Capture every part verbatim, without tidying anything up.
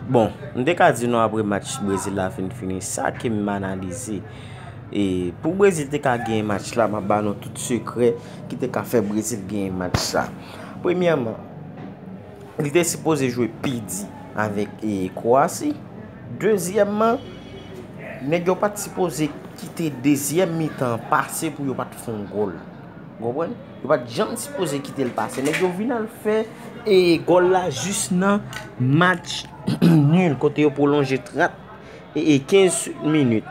Bon, m te ka di nou apre match Brezil la fin fini, sa ke m analize. E pou Brezil te ka genyen match la, m ap ba nou tout sekrè ki te ka fè Brezil genyen match la. Premyèman, li te sipoze jwe pi di avèk e, Kwasi. Dezyèmman, nèg yo pa t sipoze kite dezyèm mitan an pase pou yo pa t fè yon gòl. Ou konprann? Yo pa t janm sipoze kite l pase. Nèg yo vin al fè e, gòl la jis nan match nil, kote yo pwolonje trant e, e kenz minit.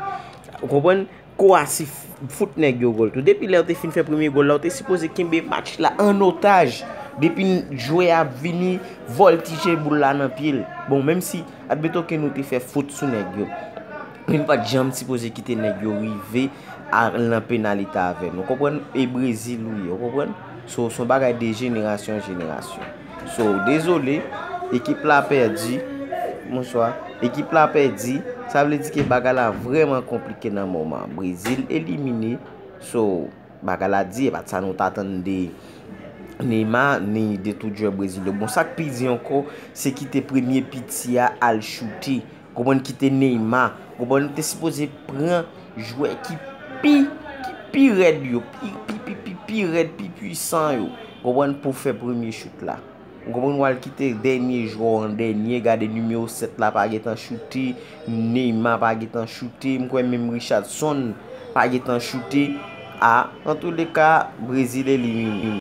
Ou konprann? Kwasi fout nèg yo gòl tou. Depi lè yo te fin fè premye gòl la, yo te sipoze kenbe match la an otaj. Depi jwè a ap vini vòltije boul la nan pye l. Bon, menm si, admeton ke nou te fè fot sou nèg yo, men nou pa t janm sipoze kite nèg yo rive a nan penalite avè nou. Ou konprann? E Brezil ou ye, ou konprann? So, se yon bagay de jenerasyon an jenerasyon. So, dezole, ekip la pèdi. Bonswa. Ekip la pèdi. Sa vle di ke bagay la vrèman konplike nan moman. Brezil elimine. So, bagay la di, e pa t sa nou t atann de Neymar, ni de tout jwè Brezil yo. Bon, sa k pi di ankò, se kite premye piti a al choute. Konprann, kite Neymar. Konprann, nou te sipoze pran jwè ki pi, ki pi rèd yo, pi, pi, pi, pi, pi rèd, pi pwisan yo. Konprann, pou fè premye chout la. Ou konprann, w al kite dènye jwè w an dènye, gade nimewo sèt la pa gentan choute, Neymar pa gentan choute, m kwè menm Richarlison pa gentan choute. A, antouleka, Brezil elimine.